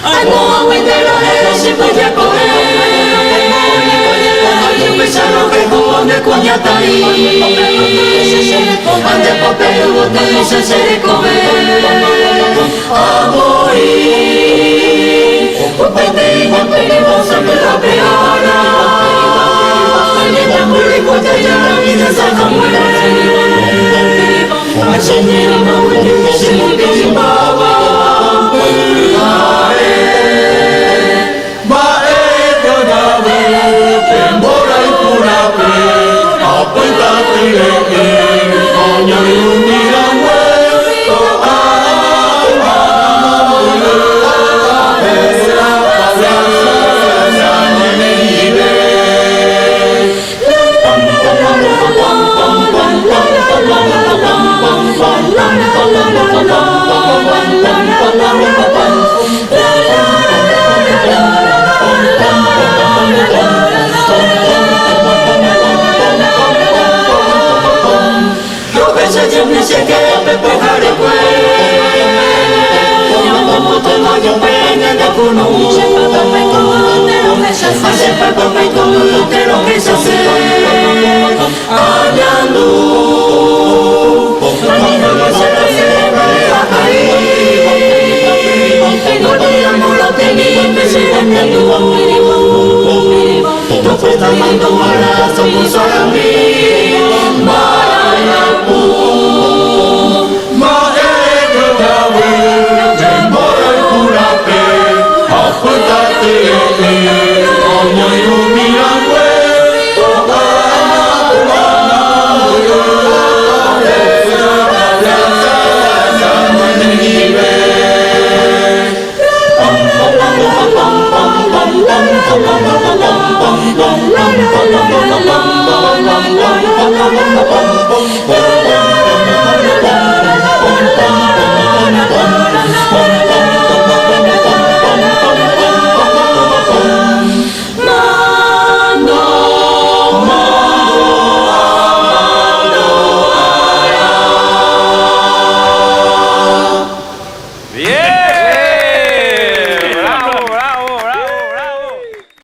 Aimo'ãguinte ra'e che pyjako'ẽ, Ajepecharõ jehu ne kuñataĩ, Ha nde pópe yvoty che che rekove amoĩ. Upeteĩ ñapyrĩvo sapy'ape ára, Ñemombyry ko jajarami tesakãngue, Ha che ñe'ẽma gueteri che mopirĩmbáva pyhare. Mba'épa jave pe mborayhu rape apyta tyre'ỹ oñoirũmi rangue ko'ág̃a